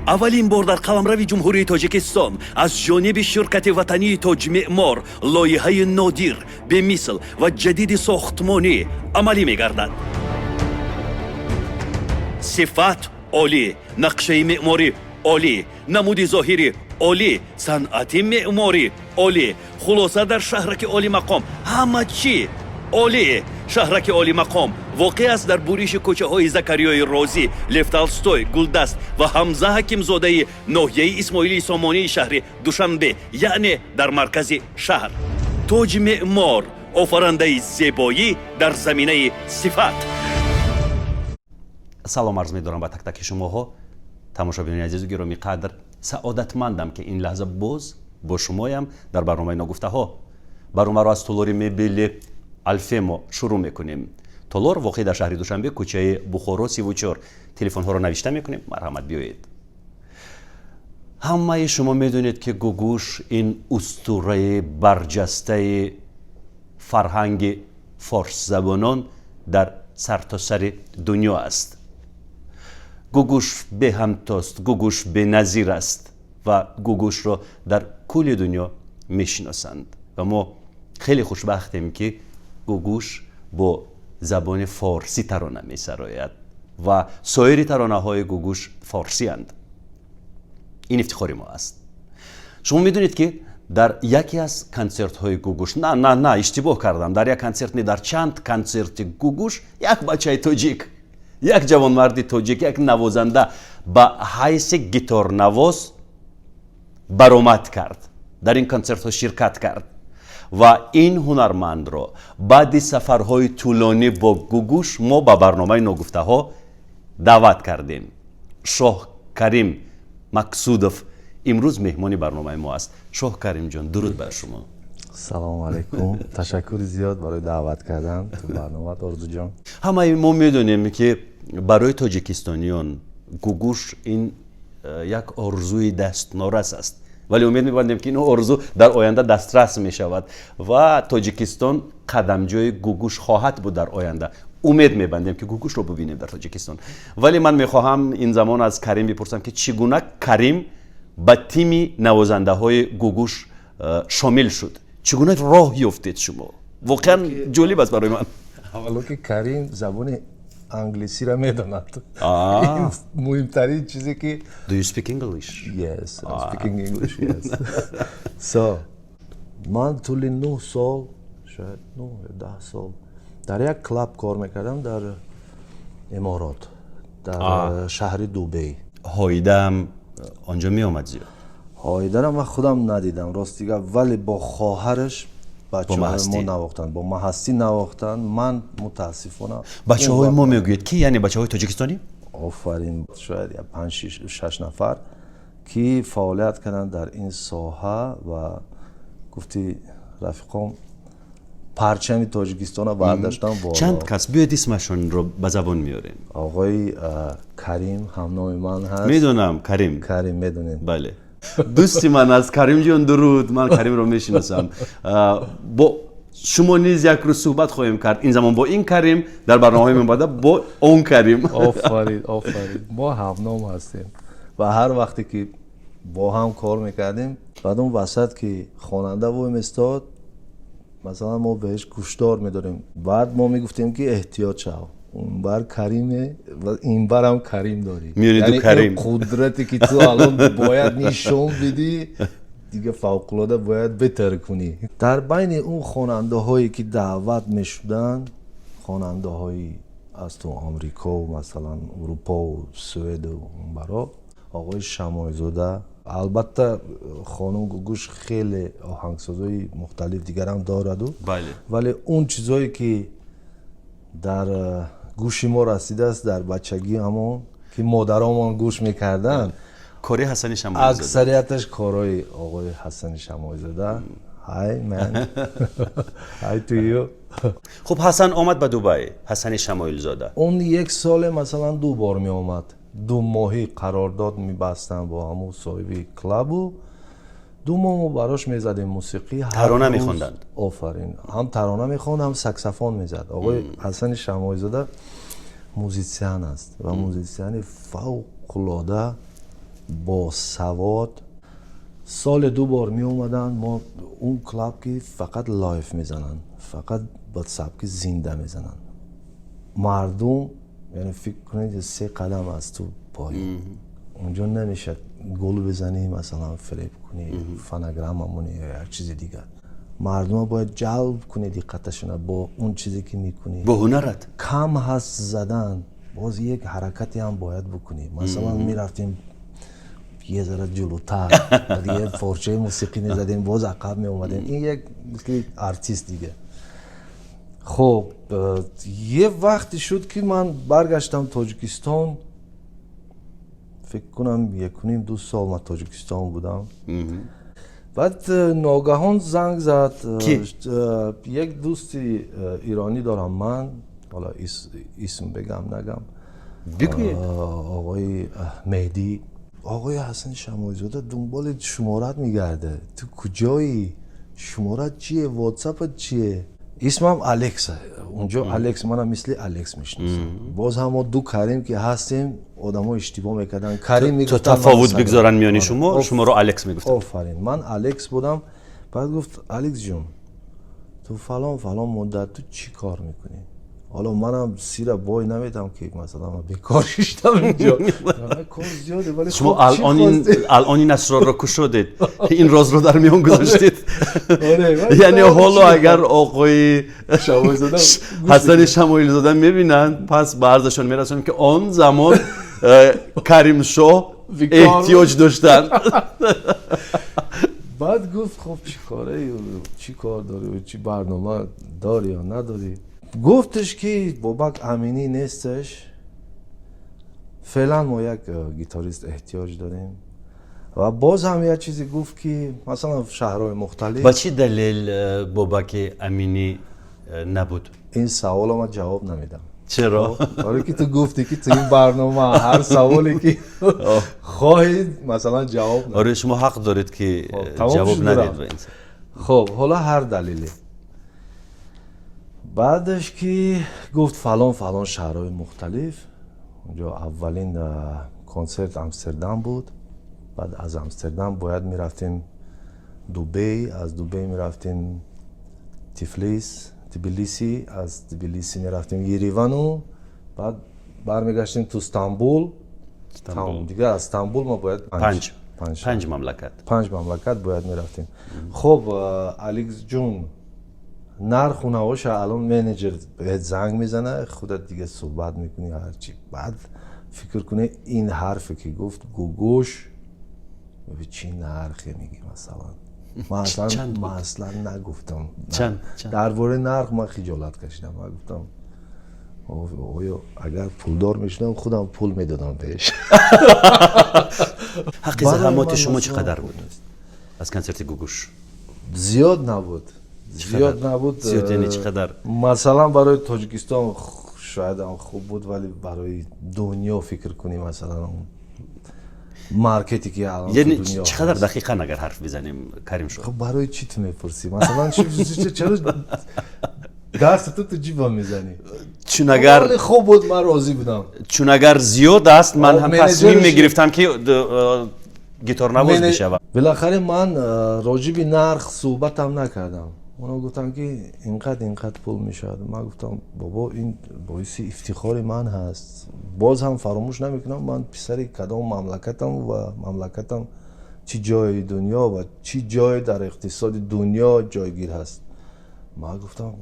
Аввалин бор дар қаламрави Ҷумҳурии Тоҷикистон аз ҷониби ширкати ватании «Тоҷмеъмор» лоиҳаи нодир, бемисл ва ҷадиди сохтмонӣ амалӣ мегардад. Сифат олӣ, нақшаи меъморӣ олӣ, намуди зоҳирӣ олӣ, санъати меъморӣ олӣ. Хулоса, дар шаҳраки олимақом ҳама чӣ олӣ. Шаҳраки олимақом воқеъ аст дар буриши кӯчаҳои Закариёи Розӣ, Лев Толстой, Гулдаст ва Ҳамза Ҳакимзодаи ноҳияи Исмоилии Сомонии шаҳри Душанбе, яъне дар маркази шаҳр. «Тоҷи меъмор» — офарандаи зебоӣ дар заминаи сифат. Салом арз медорам ба так-таки шумоҳо, тамошобинони азизу гиромӣ қадр. Саодатмандам, ки ин лаҳза боз бо шумоям дар барномаи «Ногуфтаҳо». Барномаро аз толори мебели «Алфемо» шурӯъ мекунем. Толор воқеъ дар шаҳри Душанбе, кӯчаи Бухоро, 34. Телефонҳоро навишта мекунем, марҳамат, биёед. Ҳамаи шумо медонед, ки Гугуш ин устураи барҷастаи фарҳанги форсзабонон дар сартосари дунё аст. Гугуш беҳамтост, Гугуш беназир аст ва Гугушро дар кулли дунё мешиносанд. Ва мо хеле хушбахтем, ки Гугуш бо забони форсӣ тарона месарояд ва соири таронаҳои Гугуш форсианд. Ин ифтихори мо аст. Шумо медонед, ки дар яке аз консертҳои Гугуш, на, на, на, иштибоҳ кардам, дар як консерт не, дар чанд консерти Гугуш як бачаи тоҷик, як ҷавонмарди тоҷик, як навозанда ба ҳайси гиторнавоз баромад кард, дар ин консертҳо ширкат кард ва ин ҳунармандро баъди сафарҳои тӯлонӣ бо Гугуш мо ба барномаи «Ногуфтаҳо» даъват кардем. Шоҳ Карим Максудов имрӯз меҳмони барномаи мо аст. Шоҳ Каримҷон, дуруд бар шумо. Салому алайкум, ташаккури зиёд барои даъват кардан ту барномаат, Орзуҷон. Ҳамаи мо медонем, ки барои тоҷикистониён Гугуш ин як орзуи дастнорас аст, вале умед мебандем, ки ин орзу дар оянда дастрас мешавад ва Тоҷикистон қадамҷои Гугуш хоҳад буд дар оянда. Умед мебандем, ки Гугушро бубинем дар Тоҷикистон. Вале ман мехоҳам ин замон аз Карим бипурсам, ки чӣ гуна Карим ба тими навозандаҳои Гугуш шомил шуд, чӣ гуна роҳ ёфтед шумо? Воқеан ҷолиб аст барои ман. Аввало, ки Карим забони англисиро медонад, ин муҳимтарин чизе ки Do you speak English? Yes, I'm speaking English, yes. So, ман тӯли 9 сол, шояд 9 ё 10 сол дар як клуб кор мекардам дар Иморот, дар шаҳри Дубей. Ҳоидаам онҷо меомад зиёд. Ҳоидаро ман худам надидам, рости гап, вале бо хоҳараш бачаҳои мо навохтанд, бо Маҳастӣ навохтанд. Ман мутаассифона Бачаҳои мо мегӯед, ки яъне бачаҳои тоҷикистонӣ? Офарин, шояд я панҷ, шаш нафар, ки фаъолият карданд дар ин соҳа ва гуфти рафиқом, парчами Тоҷикистона бардоштан боло. Чанд кас? Биёед, исмашонро ба забон меорем. Оғои Карим, ҳамноми ман ҳаст. Медонам, Карим. Карим медонед? Бале, дӯсти ман аст. Каримҷон, дуруд. Ман Каримро мешиносам. Бо шумо низ як рӯз суҳбат хоҳем кард, ин замон бо ин Карим, дар барномаҳои минбаъда бо он Карим. Офарин, офарин. Мо ҳамном ҳастем ва ҳар вақте ки бо ҳам кор мекардем, баъд он васат ки хонанда вой местод, масалан, мо беҳеш гӯшдор медорем. Баъд мо мегуфтем, ки эҳтиёт шав, унбар Кариме ва инбарам Карим дорӣ. Миёни ду Карим. Қудрате ки ту алон бояд нишон бидӣ, дига фавқулода бояд бетар кунӣ. Дар байни он хонандаҳое ки даъват мешуданд, хонандаҳои аз ту Амрикову, масалан, Урупову Суэду унбаро, оғои Шамоизода, албатта, хонум Гугуш хеле оҳангсозҳои мухталиф дигарам дораду, вале он чизҳое ки дар гӯши мо расидааст дар бачагӣ, ҳамон ки модаромон гӯш мекарданд, кори Ҳасани Шамоилзода. Аксарияташ корҳои оғои Ҳасани Шамоилзода. Hi, man, hi to you. Хуб, Ҳасан омад ба Дубай, Ҳасани Шамоилзода. Он як соле, масалан, ду бор меомад, 2 моҳӣ қарордод мебастанд бо ҳамун соҳиби клабу 2 моҳ мо барош мезадем мусиқӣ. Тарона мехонданд? Офарин, ҳам тарона мехонд, ҳам саксофон мезад. Оғои Ҳасани Шамоилзода музитсиан аст ва музитсиани фавқулода. Бо савод. Соли ду бор меомаданд. Мо он клуб ки фақат live мезананд, фақат ба сабки зинда мезананд. Мардум, яъне фикр кунед, се қадам аз ту поён, унҷо намешад гул бизанӣ, масалан, фиреб кунӣ, фонограмма монӣ ё як чизи дигар. Мардума бояд ҷалб кунӣ диққаташона бо он чизе ки мекунӣ. Бо ҳунарат. Кам ҳаст задан, боз як ҳаракате ҳам бояд бикунӣ. Масалан, мерафтем یه ذره جلوتر، یه پارچه موسیقی میزدیم، باز عقب می اومدیم. این یک مثل آرتیست دیگه. خب، یه وقتی شد که من برگشتم تاجیکستان. فکر کنم 1.5-2 سال من تاجیکستان بودم. بعد ناگهان زنگ زد. کی؟ یک دوستی ایرانی دارم من، حالا اسم بگم نگم؟ بگویید. آقای مهدی. آقای حسن شماعی‌زاده دنبال شمارت میگرده، تو کجایی؟ شمارت چیه؟ واتساپت چیه؟ اسمم الکس اونجا، الکس. منم مثل الکس میشناسم. باز هم ما دو کریم که هستیم، آدم‌ها اشتباه میکردن، کریم تا میگفتن، من تفاوت سلام. بگذارن میانی شما. شما رو الکس میگفتن. آفرین، من الکس بودم. بعد گفت الکس جون، تو فلان فلان مدت تو چی کار میکنی؟ حالا منم سیر بای نمیدم که مثلا من بیکار شدم اینجا. نه، کار زیاده ولی شما خب چی الان این خواستی؟ الان این اسرار رو گشودید، این راز رو در میان گذاشتید. آره، من یعنی گفتم حالا چی اگر آقای شماعی‌زاده حسن شماعی‌زاده میبینن، پس به عرضشان میرسونیم که آن زمان کریم شاه بیکار. احتیاج داشتن. بعد گفت خب چی کاره و چی کار داری و چی برنامه داری یا نداری؟ گفتش که بابک امینی نیستش فعلا، ما یک گیتاریست احتیاج داریم. و باز هم یک چیزی گفت که مثلا شهرهای مختلف. با چی دلیل بابک امینی نبود؟ این سوال من جواب نمیدم. چرا؟ آره که تو گفتی که تو این برنامه هر سوالی که خواهید مثلا جواب ندید. آره، شما حق دارید که خب، تمام جواب شد ندید رفت. به این سوال. خب، حالا هر دلیلی. بعدش که گفت فلان فلان شهرهای مختلف، اونجا اولین کنسرت امستردام بود. بعد از امستردام باید میرفتیم دوبی، از دوبی میرفتیم تفلیس، تبلیسی، از تبلیسی میرفتیم یریوان و بعد برمیگشتیم تو استانبول. تمام دیگه، از استانبول ما باید پنج. پنج. پنج مملکت. پنج مملکت باید میرفتیم. خب الیکس جون، نرخ و نواش الان manager بهت زنگ میزنه، خودت دیگه صحبت میکنی هرچی. بعد فکر کنه این حرفی که گفت گوگوش به چی نرخی میگی؟ مثلا من اصلا چند بود؟ من اصلا نگفتم. چند؟ درباره نرخ من خجالت کشیدم. من گفتم آیا اگر پولدار میشدم خودم پول میدادم بهش. حق برای زحمات من شما مثلا چقدر بود از کنسرت گوگوش؟ زیاد نبود، زیاد نبود. زیاد یعنی چقدر؟ مثلا برای تاجیکستان شاید هم خوب بود، ولی برای دنیا فکر کنی، مثلا اون market ی که الان تو یعنی دنیا چقدر هست. دقیقا اگر حرف بزنیم کریم شاه؟ خب برای چی تو میپرسی؟ مثلا چرا دست تو تو جیبم میزنی؟ چون اگر ولی خوب بود، من راضی بودم. چون اگر زیاد است، من آه، هم manager ش- تصمیم میگرفتم که گیتار نواز بشوم. بالاخره من راجب نرخ صحبت هم نکردم. اونا گفتن که اینقدر اینقدر پول میشد. من گفتم بابا، این باعث افتخار من هست. باز هم فراموش نمیکنم من پسر کدام مملکتم و مملکتم چی جای دنیا و چی جای در اقتصاد دنیا جایگیر هست. من گفتم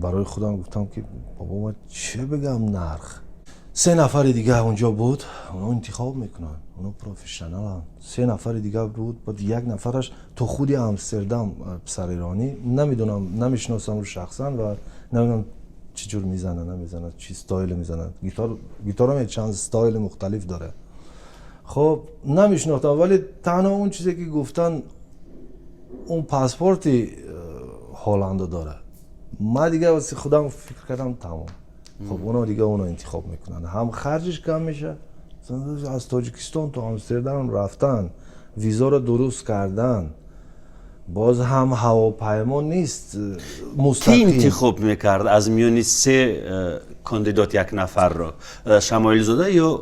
برای خودم، گفتم که بابا، من چه بگم نرخ؟ سه نفر دیگه اونجا بود، اونا انتخاب میکنن، اونا professional ان. سه نفر دیگه بود. بعد یک نفرش تو خودی امستردام، پسر ایرانی، نمیدونم، نمیشناسم رو شخصا و نمیدونم چه جور میزنه نمیزنه، چی استایل میزنه گیتار. گیتار هم چند استایل مختلف داره. خب، نمیشناختم، ولی تنها اون چیزی که گفتن اون پاسپورتی هلند داره. من دیگه واسه خودم فکر کردم تمام. خب، اونا دیگه اونا انتخاب میکنن، هم خرجش کم میشه. مثلا از تاجیکستان تا آمستردام رفتن، ویزا رو درست کردن، باز هم هواپیما نیست کی مستقیم. انتخاب میکرد از میان سه کاندیدات یک نفر رو؟ شمایل زاده یا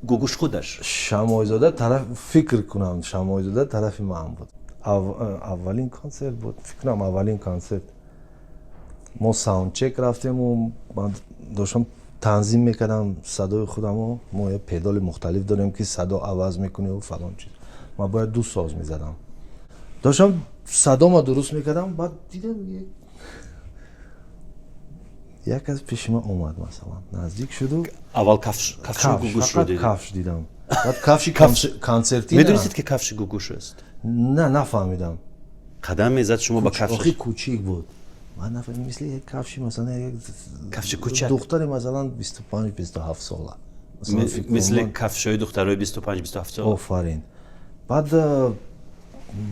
Гугуш худаш? Шамоизода тараф, фикр кунам, Шамоизода тарафи ман буд. Аввалин консерт буд, фикр кунам, аввалин консерт. Мо саундчек рафтему ман доштам танзим мекардам садои худамо. Мо як педали мухталиф дорем, ки садо аваз мекунӣ, фалон чиз. Ман бояд ду соз мезадам, доштам садома дуруст мекардам. Баъд дидам, як аз пеши ман омад, масалан, наздик шуду. Аввал кафш, кафши Гугушро дидед? Кафш дидам, баъд кафши консертӣ. Медонистед, ки кафши Гугуш аст? На, нафаҳмидам. Қадам мезад, шумо ба кафш. Охи, кучик буд, ман нафаҳмидам, мисли як кафши, масалан, як кафши кучак. Духтари, масалан, 25-27 сола. Мисли кафшҳои духтарои 25-27 сола. Офарин. Баъд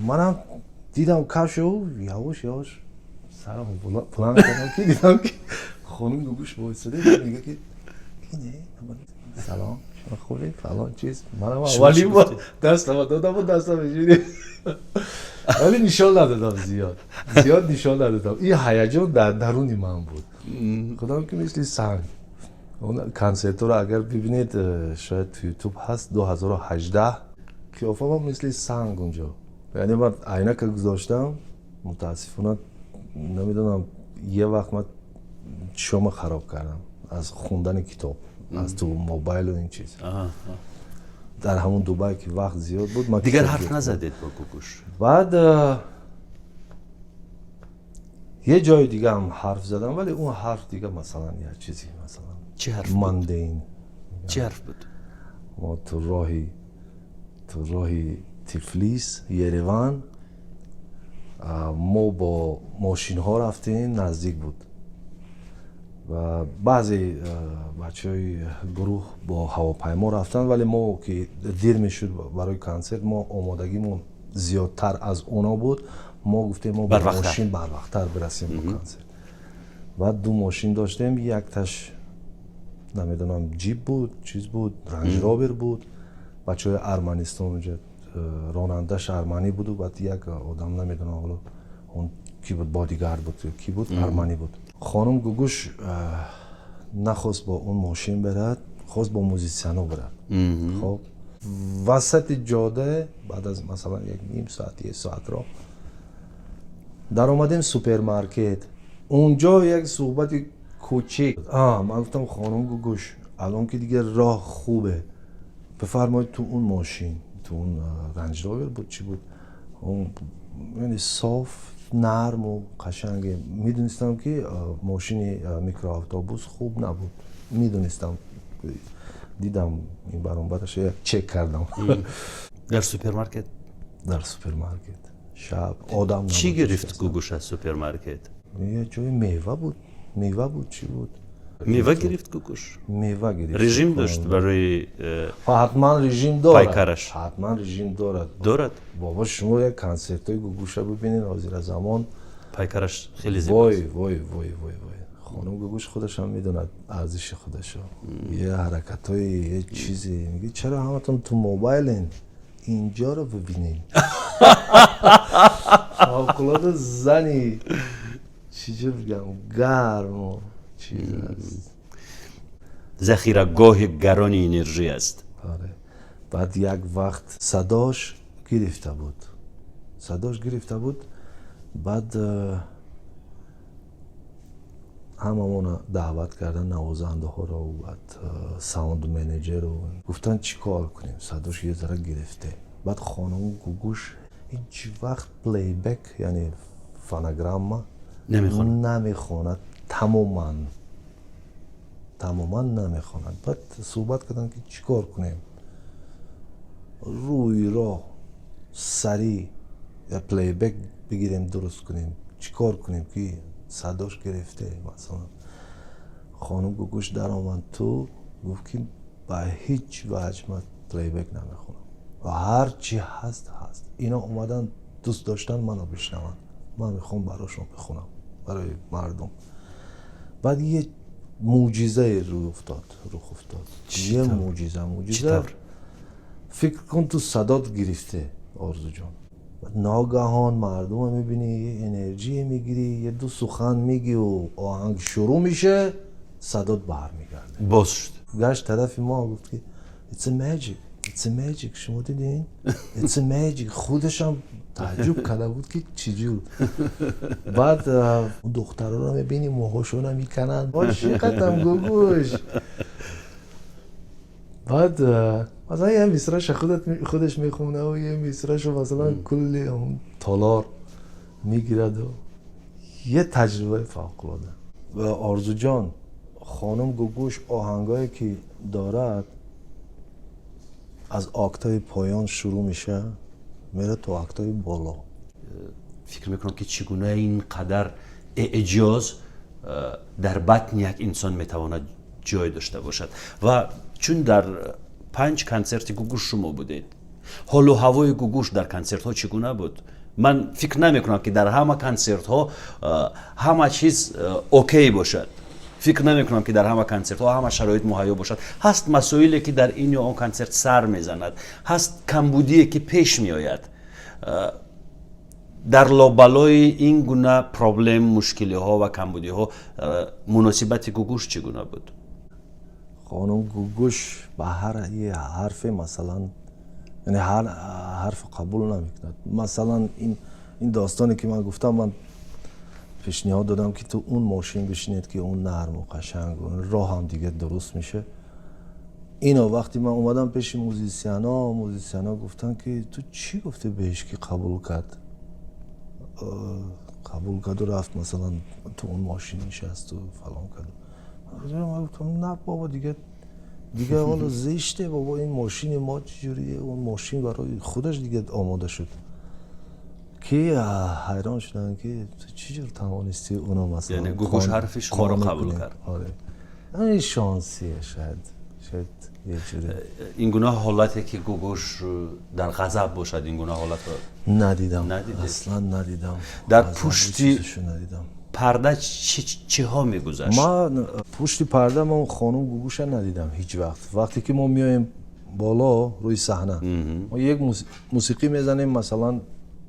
манам дидам кафшу, явош явош сарам баланд кардам, ки дидам, ки хонум Гугуш войсода, мега, ки кине, салом, шумо хубед, фалон чиз. Манам аввалин бор дастама додаму дастам инҷури, вале нишон надодам, зиёд зиёд нишон надодам. Ин ҳаяҷон дар даруни ман буд, худам ки мисли санг. Он консертҳоро агар бибинед, шояд ту Ютуб ҳаст, 2018, қиёфамам мисли санг унҷо. Яъне ман айнака гузоштам, мутаассифона, намедонам, е вақт ман чишома хароб кардам аз хундани китоб аз ту мобайлу ин чиз. Дар ҳамон Дубай, ки вақт зиёд буд, ман дигар ҳарф назадед бо Гугуш? Баъд е ҷои дигаам ҳарф задам, вале он ҳарф дига, масалан, як чизи, масалан, чӣ ҳарф? Мандейн. Чӣ ҳарф буд? Мо ту роҳи Тифлис Ереван мо бо мошинҳо рафтем, наздик буд, ва баъзе бачаҳои гурӯҳ бо ҳавопаймо рафтанд, вале мо, ки дер мешуд барои консерт, мо омодагимон зиёдтар аз оно буд, мо гуфтем, мо бо мошин барвақттар бирасем бо консерт. Баъд ду мошин доштем, якташ, намедонам, ҷип буд, чиз буд, Рандж Ровер буд, бачаҳои Арманистон унҷа ронандаш арманӣ буду, баъд як одам, намедонам ҳоло он ки буд, бодигард буд, ки буд, арманӣ буд. Хонум Гугуш нахост бо он мошин берад, хост бо музитсиано бирад. Хоб, васати ҷода, баъд аз, масалан, як ним соат, як соатро даромадем супермаркет. Унҷо як суҳбати кӯчик. Ман гуфтам: «Хонум Гугуш, алон ки дигар роҳ хубе, бифармоед ту он мошин, ту он Рандж Ровер буд, чӣ буд, яъне соф, нарму қашанге». Медонистам, ки мошини микроавтобус хуб набуд, медонистам, дидам, ин баромбараш як чек кардам. Дар супермаркет? Дар супермаркет, шаб, одам. Чӣ гирифт Гугуш аз супермаркет? Як ҷои мева буд, мева буд, чӣ буд. Мева гирифт Гугуш? Мева гирифт. Режим дошт барои Ҳатман режим дорад. Пайкараш. Ҳатман режим дорад. Дорад. Бобо, шумо як консертҳои Гугуша бибинед, ҳозира замон. Пайкараш хеле зебост. Вой, вой, вой, вой, вой! Хонум Гугуш худашам медонад арзиши худашо. Е ҳаракатҳои, е чизе, меги: «Чаро ҳаматон ту мобайлен? Инҷоро бибинед». Фавқулода зани, чиҷо бигам, гарму чиз аст. Захирагоҳи гарони энержӣ аст. Оре. Баъд як вақт садош гирифта буд, садош гирифта буд. Баъд ҳамамона даъват кардан, навозандаҳоро, баъд саунд менеҷеру, гуфтан: «Чӣ кор кунем, садош е зара гирифте». Баъд хонум Гугуш ҳеҷ вақт плейбек, яъне фонограмма намехонад. Намехонад, тамоман, тамоман намехонад. Баъд суҳбат кардам, ки чӣ кор кунем. Рӯи роҳ сарӣ я плейбек бигирем, дуруст кунем, чӣ кор кунем, ки садош гирифте, масалан. Хонум Гугуш даромад ту, гуфт, ки ба ҳеҷ ваҷ ман плейбек намехонам ва ҳар чӣ ҳаст ҳаст, ино омадан, дӯст доштан маро бишнаванд, ман мехоҳам барошон бихонам, барои мардум. Баъд е мӯъҷизае рӯй уфтод, рух уфтод, е мӯъҷиза, мӯъҷиза. Фикр кун, ту садот гирифте, Орзуҷон, ногаҳон мардумо мебинӣ, е энержие мегирӣ, е ду сухан мегӣ, оҳанг шурӯъ мише, садот бармегарде. Боз шуд. Гашт тарафи мо, гуфт, ки It's a magic, it's a magic. Шумо дидин? It's a magic. Худашам таъҷуб карда буд, ки чиҷур. Баъд духтарро мебинӣ, мӯҳошона мекананд, ошиқатам, Гугуш. Баъд масалан я мисраша худаш мехонаву я мисраша масалан кулли толор мегираду یه تجربه فوق العاده. و آرزو جان، خانم گوگوش آهنگایی که دارد از آکتای پایان شروع میشه، میره تا آکتای بالا. Фикр мекунам, ки чӣ гуна ин қадар эъҷоз дар батни як инсон метавонад ҷой дошта бошад. Ва чун дар панҷ консерти Гугуш шумо будед, ҳолу ҳавои Гугуш дар консертҳо чӣ гуна буд? Ман фикр намекунам, ки дар ҳама консертҳо ҳама чиз окей бошад. Фикр намекунам, ки дар ҳама консертҳо ҳама шароит муҳайё бошад. Ҳаст масоиле, ки дар ин ё он консерт сар мезанад, ҳаст камбудие, ки пеш меояд. Дар лобалои ин гуна проблем, мушкилиҳо ва камбудиҳо муносибати Гугуш чӣ гуна буд? Хонум Гугуш ба ҳар ҳарфе, масалан, яъне ҳар ҳарф қабул намекунад. Масалан, ин достоне ки ман гуфтам, ман пешниҳод додам, ки ту он мошин бишинед, ки он нарму қашанг, роҳам дига дуруст миша. Ино вақте ман омадам пеши музисиано, музисиано гуфтанд, ки ту чӣ гуфтӣ беҳеш, ки қабул кард, қабул карду рафт, масалан, ту он мошин нишасту фалон кард. Ман гуфтам: на бобо, дига ҳоло зиште бобо, ин мошини мо чиҷурие? Он мошин барои худаш дига омода шуд, ки ҳайрон шуданд, ки ту чӣ ҷур тавонистӣ уно масалан Яъне Гугуш ҳарфи шуморо қабул кард. Оре, ин шонсие, шояд یه جوری. Ин гуна ҳолате, ки Гугуш дар ғазаб бошад, ин гуна ҳолатро надидам. Надидед? Аслан надидам. Дар Ғазаб чизашо надидам. Парда чиҳо мегузашт? Ман пушти парда ман хонум Гугуша надидам ҳеҷ вақт. Вақте ки мо меоем боло, рӯи саҳна, мо як мусиқӣ мезанем, масалан,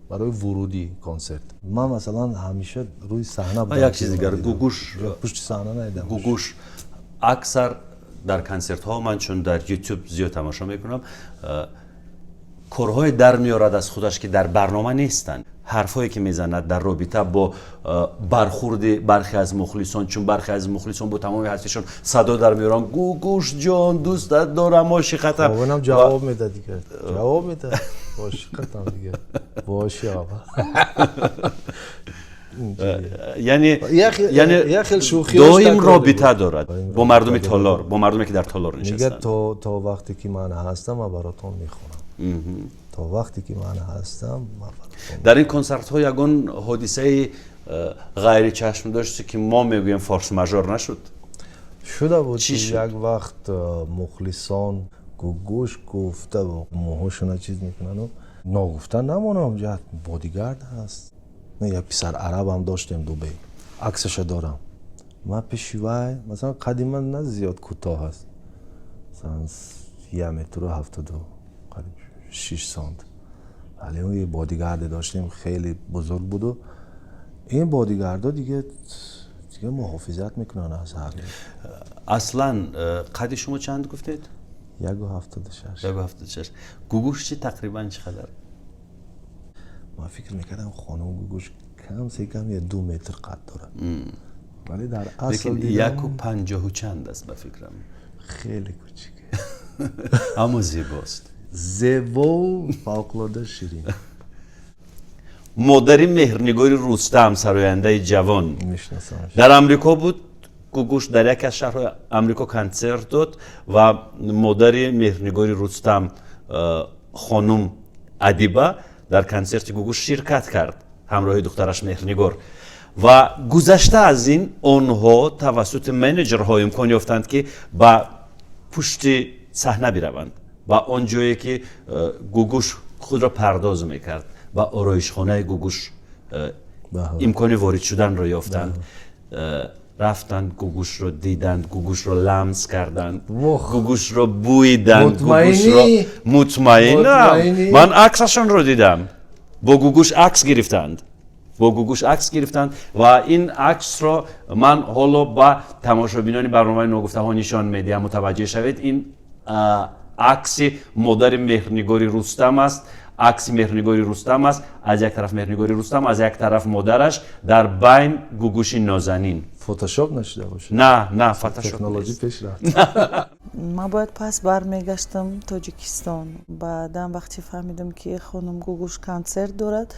барои вуруди консерт. Ман, масалан, ҳамеша рӯи саҳна Ва будам, як чиз дигар, надидам. Гугуш Пушти саҳна надидам. Гугуш аксар дар консертҳо, ман чун дар Ютуб зиёд тамошо мекунам, корҳое дар меорад аз худаш, ки дар барнома нестанд. Ҳарфҳое, ки мезанад дар робита бо бархурди бархе аз мухлисон, чун бархе аз мухлисон бо тамоми ҳастишон садо дар меоранд: «Гугуш ҷон, дӯстат дорам, ошиқатам». Овонам ҷавоб медад, дигар ҷавоб медад: ошиқатам, дигар боши, оға. Яъне яъне як хел шӯхиҳош доим такрор робита мебуд. Дорад Доим бо мардуми робита толор, дорад. Бо мардуме, ки дар толор мегӯяд: нишастанд. То вақте ки ман ҳастам, ман баротон мехонам, то вақте ки ман ҳастам, ман баротон. Дар ин консертҳо ягон ҳодисаи ғайричашм доште, ки мо мегӯем форс-мажор, нашуд? Шуда буд. Чӣ ки шуд? Як вақт мухлисон Гугуш гуфта, мӯҳошона чиз мекунану ногуфта намонам, ҷа бодигард ҳаст. Не, як писар арабам доштем, Дубей, аксаша дорам ман пеши вай. Масалан, қади ман на зиёд кӯтоҳ аст, масалан, 1 метру 70 қариб 6 сант, вале он як бодигарде доштем, хеле бузург буду ин бодигардо дига муҳофизат мекунанд аз ҳар Аслан қади шумо чанд гуфтед? 1,76. 1,76. Гугуш чи тақрибан чӣ қадар? Ман фикр мекардам, хонум Гугуш кам се кам я 2 метр қад дорад, вале дар асл Лекин дидам яку панҷоҳу чанд аст, ба фикрам. Хеле кучике. Аммо зебост. Зебову фавқулода ширин. Модари Меҳрнигори Рустам, сарояндаи ҷавон, Мешинасамаш. Дар Амрико буд. Гугуш дар яке аз шаҳрҳои Амрико консерт дод ва модари Меҳрнигори Рустам, хонум Адиба, дар консерти Гугуш ширкат кард ҳамроҳи духтараш Меҳрнигор. Ва гузашта аз ин, онҳо тавассути менеҷерҳо имкон ёфтанд, ки ба пушти саҳна бираванд, ба он ҷое, ки Гугуш худро пардоз мекард, ба ороишхонаи Гугуш имкони ворид шуданро ёфтанд. Рафтанд, Гугушро диданд, Гугушро ламс карданд, Вох. Гугушро бӯиданд. Мутмаинӣ? Гугушро, мутмаинам. Мутмаинӣ? Ман аксашонро дидам, бо Гугуш акс гирифтанд, бо Гугуш акс гирифтанд ва ин аксро ман ҳоло ба тамошобинони барномаи «Ногуфтаҳо» нишон медиҳам. Мутаваҷҷеҳ шавед, ин Акси модари Меҳрнигори Рустам аст, акси Меҳрнигори Рустам аст. Аз як тараф Меҳрнигори Рустам, аз як тараф модараш, дар байн Гугуши нозанин. Фотошоп нашуда бошад? На, на, фотошоп. Технология пеш рафт. Ман бояд пас бармегаштам Тоҷикистон. Баъдан вақте фаҳмидам, ки хонум Гугуш консерт дорад,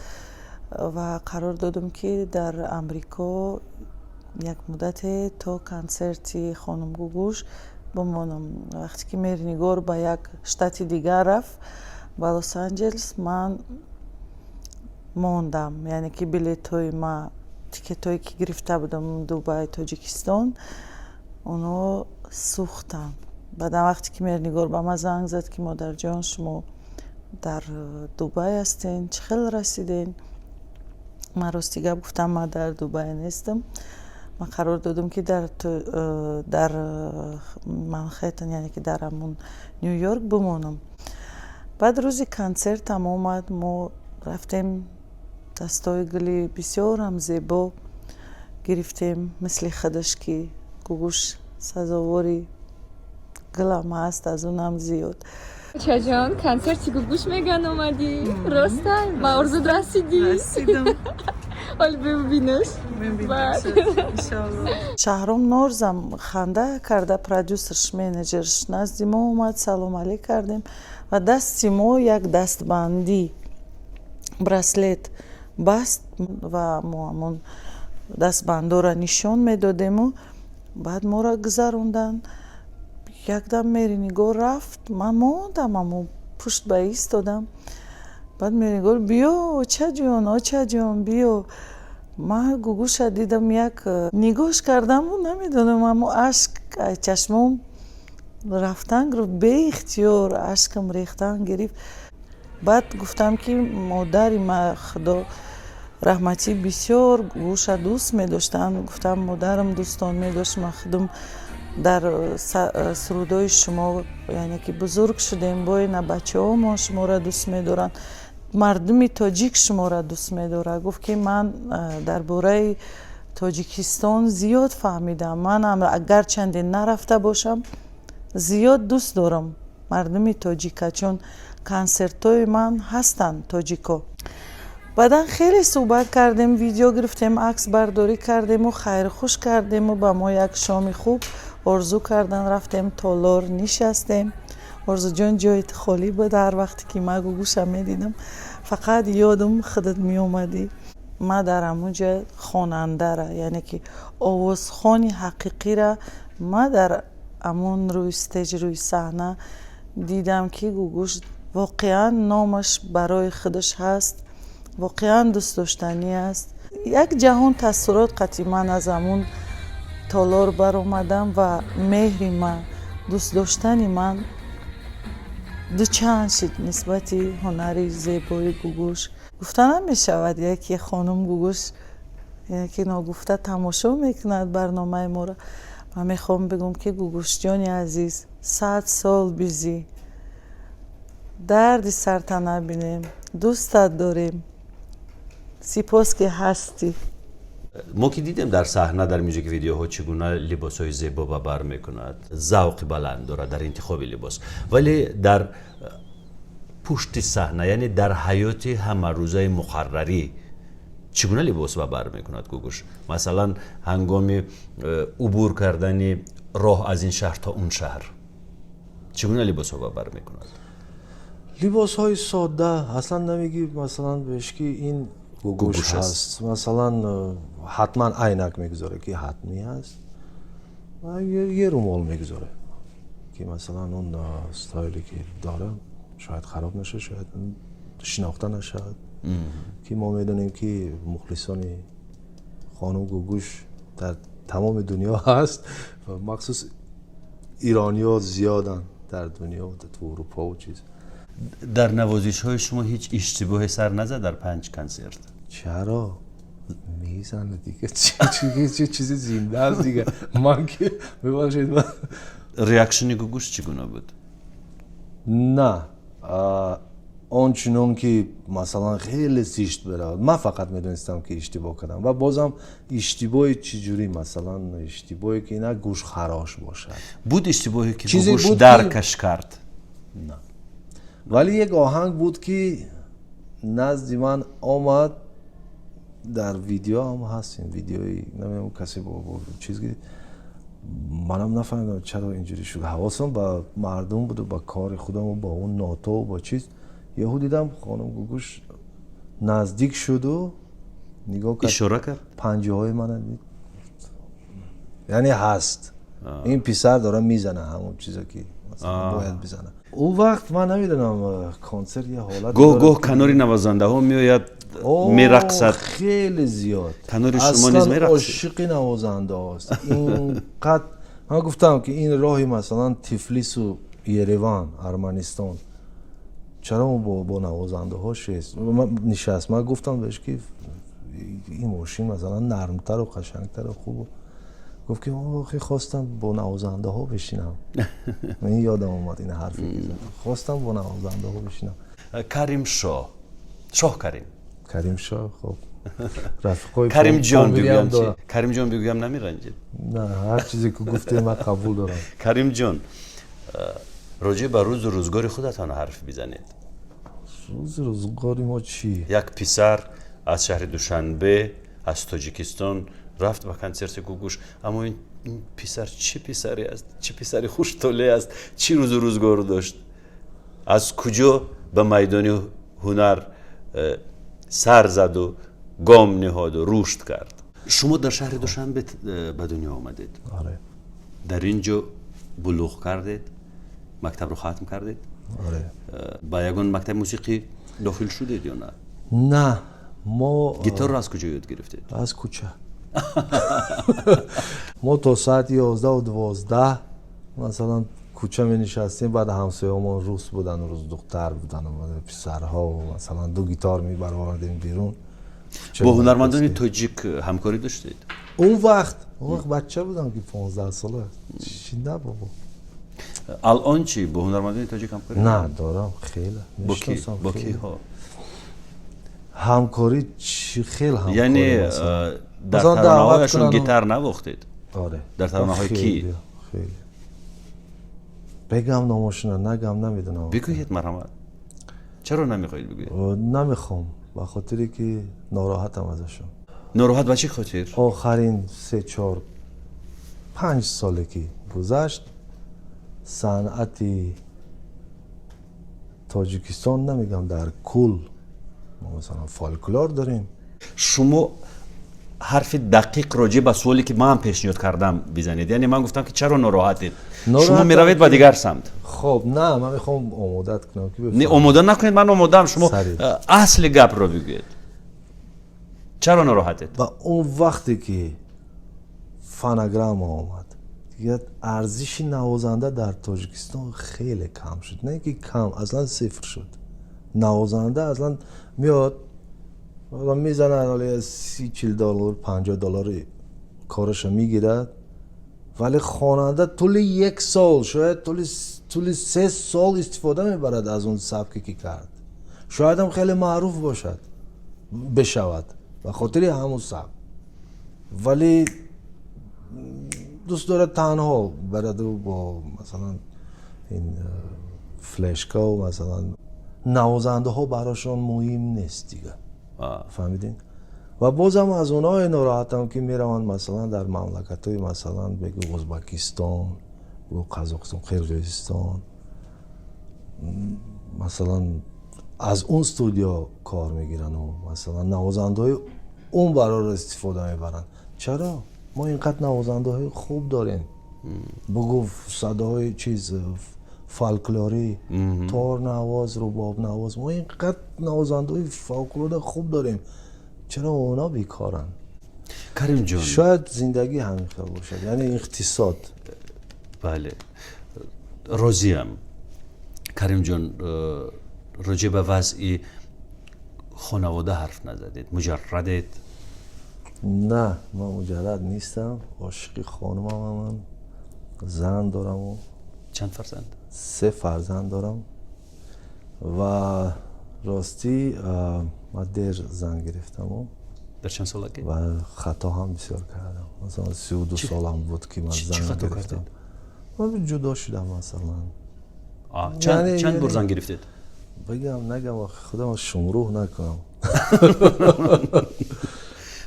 ва қарор додам, ки дар Амрико як муддате то консерти хонум Гугуш бимонам. Вақте ки Меҳрнигор ба як штати дигар рафт, ба Лос Анҷелес, ман мондам. Яъне ки билетҳои ма, тикетҳое ки гирифта будам Дубай, Тоҷикистон, онҳо сӯхтанд. Баъдан вақте ки Меҳрнигор ба ман занг зад, ки модарҷон, шумо дар Дубай ҳастен, чӣ хел расиден? Ман рости гап гуфтам, ман дар Дубай нестам. Ман қарор додам, ки дар Манхэттен, яъне ки дар ҳамун Ню Йорк бимонам. Баъд рӯзи консертам омад, мо рафтем, дастҳои гули бисёрам зебо гирифтем, мисли худаш, ки Гугуш сазовори гулам ҳаст, аз унам зиёд. Чаҷон, консерти Гугуш меган, омадӣ, ростай? Ба орзуд расидӣ? Расидам. Ҳол бибинаш. Шаҳром Норзам ханда карда, продюсерш, менеҷерш, назди мо омад, салом алейк кардем ва дасти мо як дастбандӣ, браслет баст ва мо ҳамон дастбандора нишон медодему баъд моро гузаронданд. Якдам Меҳринигор рафт, ман мондам, амо пушт ба истодам. Баъд Меҳринигор: «Биё, очаҷон, очаҷон, биё». Ман Гугуша дидам, як нигоҳш кардаму намедонам, амо ашк чашмом рафтан гирифт, беихтиёр ашкам рехтан гирифт. Баъд гуфтам, ки модари ма, худо раҳматӣ, бисёр Гугуша дӯст медоштанд. Гуфтам, модарам дӯстон медошт, ман худам дар сурудҳои шумо, яъне ки, бузург шудем, боина бачаҳомон шуморо дӯст медоранд, мардуми тоҷик шуморо дӯст медорад. Гуфт, ки ман дар бораи Тоҷикистон зиёд фаҳмидам, манам агарчанде нарафта бошам, зиёд дӯст дорам мардуми тоҷика, чун консертҳои ман ҳастанд тоҷико. Баъдан хеле суҳбат кардем, видео гирифтем, акс бардорӣ кардему хайрхуш кардему ба мо як шоми хуб орзу кардан. Рафтем толор, нишастем. Орзуҷон, ҷои холӣ буд. Ҳар вақте ки ман Гугуша медидам, фақат ёдам худат меомадӣ. Ман дар ҳамун ҷа хонандара, яъне ки овозхони ҳақиқира, ман дар ҳамун рӯи stage, рӯи саҳна дидам, ки Гугуш воқеан номаш барои худаш ҳаст, воқеан дӯстдоштанӣ аст. Як ҷаҳон таассурот қатъи ман аз ҳамун толор баромадам ва меҳри ман, дӯст доштани ман дучанд шид нисбати ҳунари зебои Гугуш. Гуфта намешавад, яке хонум Гугуш яке ногуфта тамошо мекунад барномаи моро. Ман мехоҳам бигӯм, ки Гугушҷони азиз, 100 сол бизӣ, дарди сарта набинем, дӯстат дорем, сипос, ки ҳастӣ. Мо ки дидем дар саҳна, дар мюзик видеоҳо, чӣ гуна либосҳои зебо ба бар мекунад, завқи баланд дорад дар интихоби либос, вале дар пушти саҳна, яъне дар ҳаёти ҳамарӯзаи муқаррарӣ, чӣ гуна либос ба бар мекунад Гугуш? Масалан, ҳангоми убур кардани роҳ аз ин шаҳр то он шаҳр чӣ гуна либосҳо ба бар мекунад? Либосҳои содда. Аслан намегӣ, масалан, беш ки ин Гугуш ҳаст. Масалан, ҳатман айнак мегузорад, ки ҳатмӣ аст, ва е румол мегузорад, ки масалан он стайле ки дора, шояд хароб нашад, шояд шинохта нашавад, ки мо медонем, ки мухлисони хонум Гугуш дар тамоми дунё ҳаст ва махсус ирониҳо зиёданд дар дунё, ту Урупо ва чиз. Дар навозишҳои шумо ҳеҷ иштибоҳе сар назад дар панҷ консерт? Чаро, мезанад дига, чизи зинда аст дига. Ман ки, бибахшед. Реакшни Гугуш чӣ гуна буд? На он чунон ки масалан хеле зишт биравад. Ман фақат медонистам, ки иштибоҳ кардам, ва бозам иштибоҳи чӣ ҷурӣ? Масалан, иштибоҳе ки на гӯшхарош бошад. Буд иштибоҳе, ки Гугуш даркаш кард? На, вале як оҳанг буд, ки назди ман омад, дар видео ҳам ҳаст ин видеои, намедонам, касе бо чиз гирифт. Манам нафаҳмидам, чаро инҷурӣ шуд. Ҳавосам ба мардум буду, ба кори худам, ба он нотову ба чиз. Яҳу дидам, хонум Гугуш наздик шуду нигоҳ кард. Ишора кард. Панҷаҳои мана дид, яъне ҳаст, ин писар дора мизана ҳамон чизо, ки бояд бизана. Он вақт ман намедонам, консерт я ҳолат. Гоҳ гоҳ канори навозандаҳо меояд, мерақсад. Хеле зиёд. Канори шумо низ мерақсид? Ошиқи навозандаҳост инқад. Ман гуфтам, ки ин роҳи, масалан, Тифлису Ереван, Арманистон, чаро бо навозандаҳо нишаст? Ман гуфтам беш, ки ин мошин, масалан, нармтару қашангтару хубу. Гуфт, ки охи, хостам бо навозандаҳо бишинам. Ман ёдам омад ин ҳарфе, хостам бо навозандаҳо бишинам. Карим Шоҳ, Шоҳ Карим. Карим Шоҳ, хоб, рафиқои Каримҷон бигӯям чи? Каримҷон бигӯям, намеранҷед? На, ҳар чизе ки гуфтем, ман қабул дорам. Каримҷон, роҷеъ ба рӯзу рӯзгори худатон ҳарф бизанед. Рӯзи рӯзгори мо чӣ? Як писар аз шаҳри Душанбе, аз Тоҷикистон рафт ба консерти Гугуш, аммо ин писар чӣ писаре аст, чӣ писари хуштоле аст, чӣ рӯзу рӯзгор дошт, аз куҷо ба майдони ҳунар сар заду гом ниҳоду рушд кард? Шумо дар шаҳри Душанбе ба дунё омадед, дар ин ҷо булуғ кардед, мактабро хатм кардед, ба ягон мактаби мусиқӣ дохил шудед ё на? На, мо Гитарро аз куҷо ёд гирифтед? Аз кӯча. Мо то соати 11-12, масалан, кӯча менишастем. Баъд ҳамсояҳомон рус буданд, рус духтар буданд, писарҳо, масалан, ду гитар мебаровардем берун. Бо ҳунармандони тоҷик ҳамкорӣ доштед? Он вақт бача будам, ки 15 сола чи, на бобо. Алон чӣ, бо ҳунармандони тоҷик ҳамкорӣ? На, дорам, хеле. Мешиносам. Бо киҳо? Ҳамкорӣ чӣ хел ҳамкорӣ? Яъне дар таронаҳояшон гитар навохтед? Оре. Дар таронаҳои кӣ? Хеле. Бегам номошона, нагам, намедонам. Бигӯед, марҳамат. Чаро намехоҳед бигӯед? Намехоҳам, ба хотире ки нороҳатам азашон. Нороҳат ба чӣ хотир? Охарин 3, 4, 5 соле ки гузашт, санъати Тоҷикистон, намегам дар кул, мо, масалан, фолклор дорем. Шумо ҳарфи дақиқ роҷеъ ба суоле, ки ман пешниҳод кардам, бизанед. Яъне ман гуфтам, ки чаро нороҳатед, шумо меравед ба дигар самт. Хоб, на, ман мехоҳам омодат кунам, ки Не, омода накунед, ман омодаам. Шумо асли гапро бигӯед, чаро нороҳатед? Ба он вақте ки фонограмма омад, дигар арзиши навозанда дар Тоҷикистон хеле кам шуд. Не ки кам, аслан сифр шуд. Навозанда аслан меояд, мезанад, 30, 40 доллар, 50 доллари кораша мегирад, вале хонанда тӯли як сол, шояд тӯли 3 сол истифода мебарад аз он сабке, ки кард. Шоядам хеле маъруф бошад, бишавад ба хотири ҳамун сабк, вале дӯст дорад танҳо бараду бо, масалан, ин флешкау, масалан, навозандаҳо барошон муҳим нест дигар. Фаҳмидин? Ва бозам аз онҳое нороҳатам, ки мераванд, масалан, дар мамлакатҳои, масалан, бигӯ Ӯзбекистон, бигӯ Қазоқистон, Қирғизистон, масалан, аз он студио кор мегирану, масалан, навозандаҳои он бароро истифода мебаранд. Чаро? Мо инқадр навозандаҳои хуб дорем, бугӯ садоҳои чиз, фолклорӣ, торнавоз, рубобнавоз, мо инқадр навозандаҳои фавқулода хуб дорем, чаро онҳо бекоранд? Каримҷон. Шояд зиндагӣ ҳамин хел бошад, яъне иқтисод. Бале, розиям. Каримҷон, роҷеъ ба вазъи хонавода ҳарф назадед. Муҷаррадед? На, ман муҷаррад нистам. Ошиқи хонумам, ман зан дораму. Чанд фарзанд? Се фарзанд дорам. Ва ростӣ, ман дер зан гирифтаму. Дар чанд солагӣ? Ва хато ҳам бисёр кардам. Масалан, 32 солам буд, ки ман Чӣ зан хато гирифтам. кардед? Ман ҷудо шудам, масалан. Чанд бор зан гирифтед? Бигам нагам, худам шумрӯҳ накунам.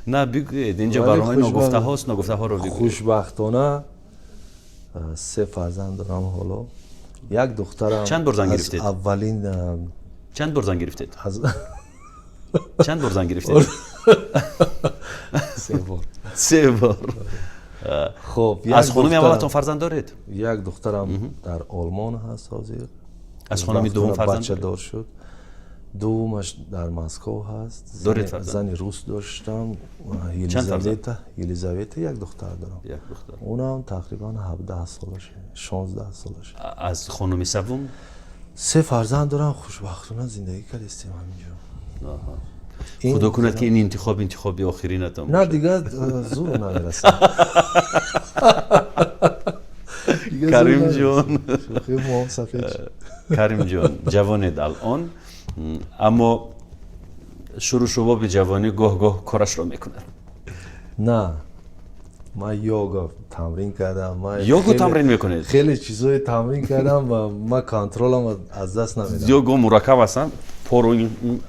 На, бигӯед, инҷо барномаи ногуфтаҳост, ногуфтаҳоро бигӯед. Хушбахтона се фарзанд дорам ҳоло. Як духтарам. Чанд бор зан гирифтед? Аввалин. Чанд бор зан гирифтед? Чанд бор зан гирифтед? Се бор. Се бор. Хоб, аз хонуми аввалатон фарзанд доред? Як духтарам дар Олмон ҳаст ҳозир. Аз хонуми дуввум фарзанд? Бачадор шуд. Дуввумаш дар Москов ҳаст. Доред фарзанд? Зани рус доштам. Елизавета, як духтар дорам. Як духтар. Унам тақрибан 17 солаш, 16 солаш. Аз хонуми севум? Се фарзанд дорам, хушбахтона зиндагӣ кардистем ҳаминҷо. Худо кунад ки ин интихоб интихоби охиринатон бошад. На, дигар зур намерасад. Каримҷон, Каримҷон, ҷавонед алон, аммо шурӯъ шубоби ҷавонӣ гоҳ-гоҳ корашро мекунад. На, ман йога тамрин кардам. Його тамрин мекунед? Хеле чизҳое тамрин кардам ва ман контролам аз даст намедам. Його мураккаб ҳастанд? Пору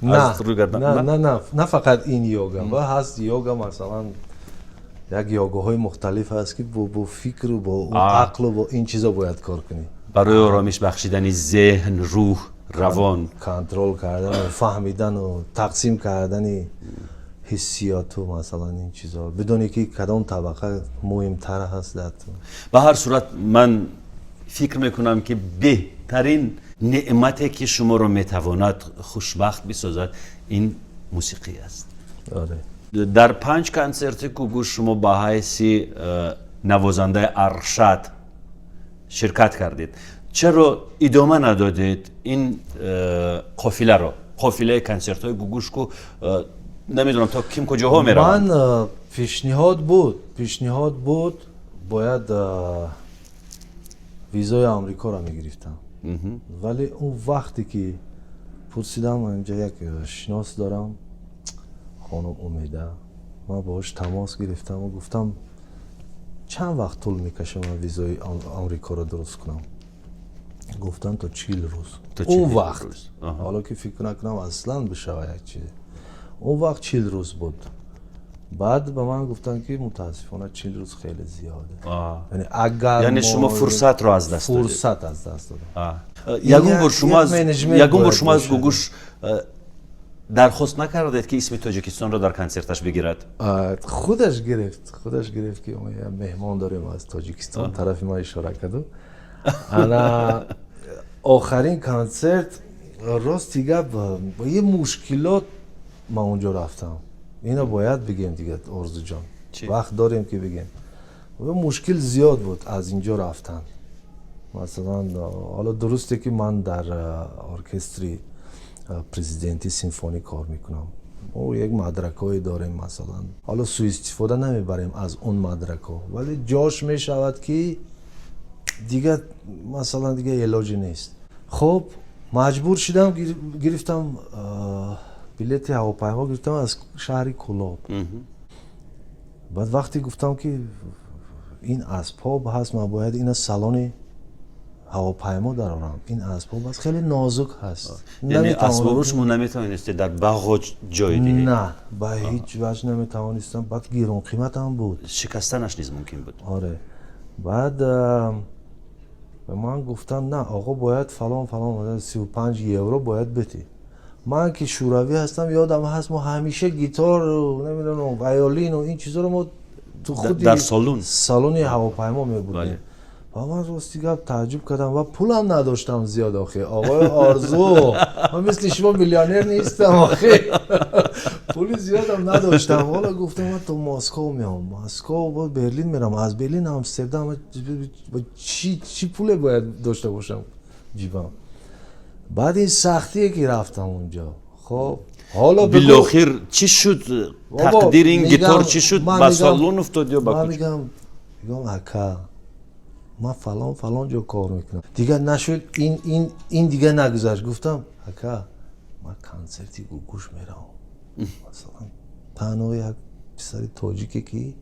аз рӯй гардан? На, на, на, на фақат ин йога. Ва ҳаст йога, масалан, як йогаҳои мухталиф ҳаст, ки бо фикру бо ақлу бо ин чизо бояд кор кунӣ. Барои оромиш бахшидани зеҳн, рӯҳ, равон. Контрол кардану фаҳмидану тақсим кардани ҳиссиёту, масалан, ин чизо. Бидоне ки кадом табақа муҳимтар ҳаст дар ту. Ба ҳар сурат ман фикр мекунам, ки беҳтарин неъмате ки шуморо метавонад хушбахт бисозад, ин мусиқӣ аст. Оре. Дар 5 консерти Гугуш шумо ба ҳайси навозандаи аршад ширкат кардед. Чаро идома надодед ин қофиларо? Қофилаи консертҳои Гугушку намедонам то ким куҷоҳо мераванд. Ман пешниҳод буд, бояд визои Амрикоро мегирифтам. Вале он вақте ки пурсидам, инҷа як шинос дорам, хонум Умеда, ман боҳош тамос гирифтам ва гуфтам чанд вақт тӯл мекашад ман визои Амрикоро дуруст кунам? Гуфтам то 40 рӯз. Он вақт, ҳоло ки фикр накунам аслан бишава як чизе. Он вақт 40 рӯз буд. Баъд ба ман гуфтанд, ки мутаассифона 40 рӯз хеле зиёде. Яъне агар яъне шумо фурсатро аз даст додед. Фурсат аз даст додам. Ягон бор шумо аз Гугуш дархост накардед, ки исми Тоҷикистонро дар консерташ бигирад? Худаш гирифт, худаш гирифт, ки меҳмон дорем аз Тоҷикистон, тарафи ман ишора карду. Ана охарин консерт, рости гап, бо е мушкилот ман онҷо рафтам. Ино бояд бигем дига, Орзуҷон, вақт дорем ки бигем. Мушкил зиёд буд аз инҷо рафтан. Масалан, ҳоло дурусте ки ман дар оркестри президенти симфонӣ кор мекунам. Мо як мадракҳое дорем, масалан. Ҳоло суистифода намебарем аз он мадракҳо, вале ҷош мешавад, ки дига, масалан, дига элоҷе нест. Хоб, маҷбур шудам, гирифтам билети ҳавопаймо, гирифтам аз шаҳри Кӯлоб. Баъд вақте гуфтам, ки ин асбоб ҳаст, ман бояд ина салони ҳавопаймо дарорам. Ин асбоб ҳаст, хеле нозук ҳаст. Яъне асбобро шумо наметавонистед дар бағоҷ ҷой диҳед? На, ба ҳеҷ ваҷҳ наметавонистам. Баъд гиронқиматам буд. Шикастанаш низ мумкин буд. Оре. Баъд ба ман гуфтанд, на, оқо, бояд фалон фалон 35 евро бояд битӣ. Ман ки шӯравӣ ҳастам, ёдам ҳаст, мо ҳамеша гитару, намедонам, виолину ин чизоро мо ту худи дар салон, салони ҳавопаймо мебурдем. Ва ман рости гап тааҷҷуб кардам ва пулам надоштам зиёд, охе. Оқои Орзу, ман мисли шумо миллионер нестам, охе. Пули зиёдам надоштам. Ҳоло гуфтам ман то Москов меом. Москов бо Берлин мерам. Аз Берлин Амстердам чӣ пуле бояд дошта бошам ҷибам? Баъд ин сахтие ки рафтам онҷо. Хоб, ҳоло билохир чӣ шуд? Тақдири ин гитор чӣ шуд? Ба салон уфтод ё ба куҷо? Мегам, ака, ман фалон фалон ҷо кор мекунам. Дигар нашуд, ин дигар нагузашт. Гуфтам, ака, ман консерти Гугуш меравам. Масалан, танҳо як писари тоҷике, ки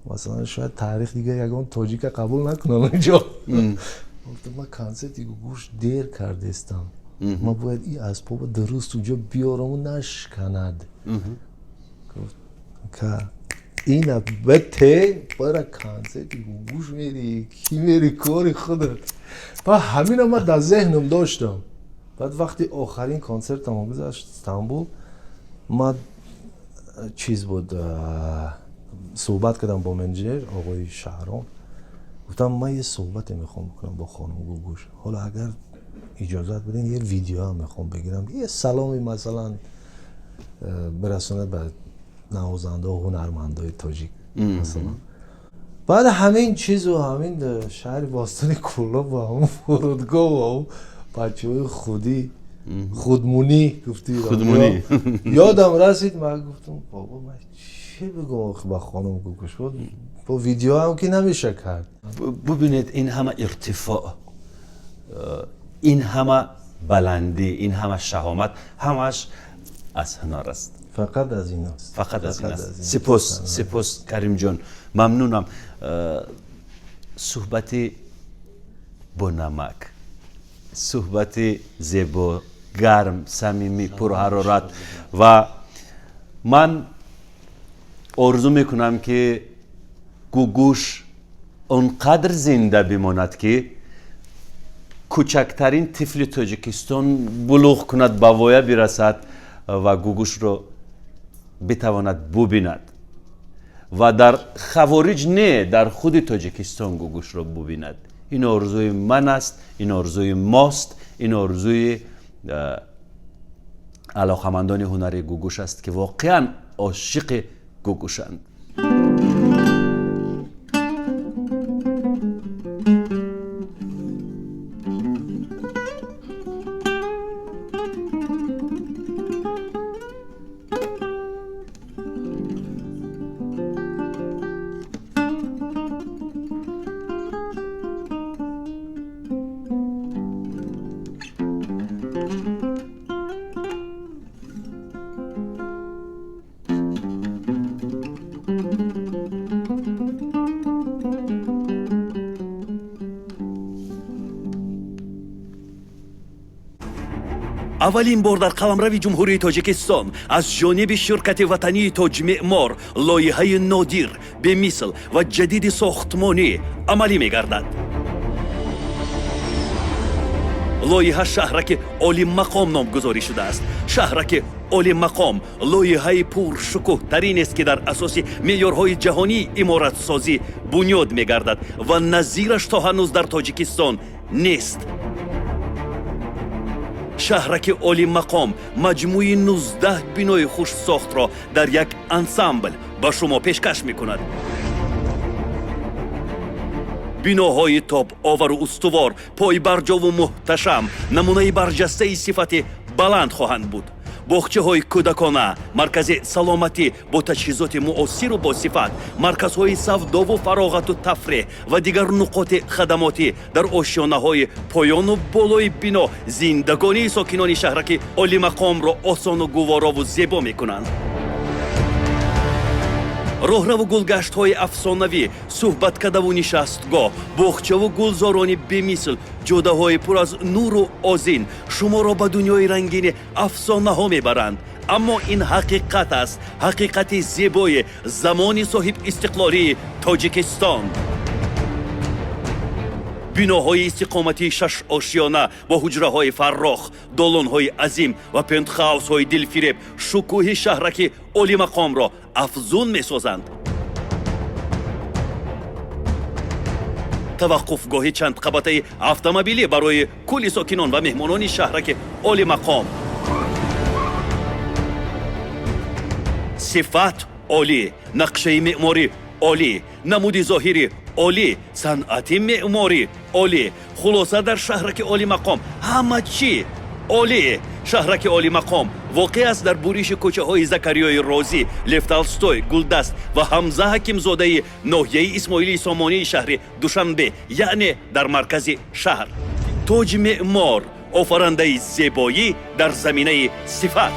масалан шояд таърих дигар ягон тоҷика қабул накунам инҷо. Гуфтам ман консерти Гугуш дер кардестам, ман бояд ин асбоба дуруст унҷо биёраму нашканад. Гуфт ка ина бите бара консерти Гугуш мери, ки мери кори худат. Ба ҳамина ман дар зеҳнам доштам. Баъд вақти охарин консертам гузашт Стамбул, ман чиз буд, суҳбат кардам бо менеҷер оғои Шаҳром. Гуфтам ман یه суҳбате мехоҳам бикунам бо хонум Гугуш, ҳоло агар иҷозат бидин یه видео ҳам мехоҳам бигирам, یه саломи масалан бирасонад ба навозандаҳо, ҳунармандои тоҷик масалан. Баъд ҳамин чизу ҳамин шаҳри бостони Кӯлоб ва ҳамун фурудгоҳ ва ҳамун бачаҳои худӣ худмунӣ гуфтӣ, худмунӣ ёдам расид. Ман гуфтам бобо ман чӣ бигӯм ба хонум Гугуш, бо видео ҳам ки намеша кард. Бубинед, ин ҳама иртифоъ, ин ҳама баландӣ, ин ҳама шаҳомат, ҳамааш аз ҳунар аст. Фақат аз ин аст, фақат аз ин аст. Сипос, сипос Каримҷон, мамнунам. Суҳбати бонамак, суҳбати зебо, гарм, самимӣ, пурҳарорат. Ва ман орзу мекунам, ки Гугуш он қадр зинда бимонад, ки кӯчактарин тифли Тоҷикистон булуғ кунад, ба воя бирасад ва Гугушро битавонад бубинад ва дар хавориҷ не, дар худи Тоҷикистон Гугушро бубинад. Ин орзуи ман аст, ин орзуи мост, ин орзуи алоқамандони ҳунари Гугуш аст, ки воқеан ошиқи Гугушанд. Аввалин бор дар қаламрави Ҷумҳурии Тоҷикистон аз ҷониби ширкати ватании Тоҷмеъмор лоиҳаи нодир, бемисл ва ҷадиди сохтмонӣ амалӣ мегардад. Лоиҳа шаҳраки олиммақом номгузорӣ шудааст. Шаҳраки олиммақом лоиҳаи пуршукӯҳтаринест, ки дар асоси меъёрҳои ҷаҳонии иморатсозӣ бунёд мегардад ва назираш то ҳанӯз дар Тоҷикистон нест. Шаҳраки олиммақом маҷмӯи 19 бинои хушсохтро дар як ансамбл ба шумо пешкаш мекунад. Биноҳои тобовару устувор, пойбарҷову муҳташам, намунаи барҷастаи сифати баланд хоҳанд буд. Боғчаҳои кӯдакона, маркази саломатӣ бо таҷҳизоти муосиру босифат, марказҳои савдову фароғату тафреҳ ва дигар нуқоти хадамотӣ дар ошёнаҳои поёну болои бино зиндагонии сокинони шаҳраки олимақомро осону гуворову зебо мекунанд. Роҳраву гулгаштҳои афсонавӣ, суҳбаткадаву нишастгоҳ, боғчаву гулзорони бемисл, ҷодаҳои пур аз нуру озин шуморо ба дунёи рангини афсонаҳо мебаранд. Аммо ин ҳақиқат аст, ҳақиқати зебои замони соҳибистиқлолии Тоҷикистон. Биноҳои истиқоматии шашошёна бо ҳуҷраҳои фаррох, долонҳои азим ва пентхаусҳои дилфиреб шукӯҳи шаҳраки олимақомро афзун месозанд. Таваққуфгоҳи чандқабатаи автомобилӣ барои кулли сокинон ва меҳмонони шаҳраки олимақом. Сифат олӣ, нақшаи меъморӣ олӣ, намуди зоҳирӣ олӣ, санъати меъморӣ олӣ. Хулоса, дар шаҳраки олимақом ҳама чӣ олӣ. Шаҳраки олимақом воқеъ аст дар буриши кӯчаҳои Закариёи Розӣ, Лев Толстой, Гулдаст ва Ҳамза Ҳакимзодаи ноҳияи Исмоилии Сомонии шаҳри Душанбе, яъне дар маркази шаҳр. Тоҷмеъмор, офарандаи зебоӣ дар заминаи сифат.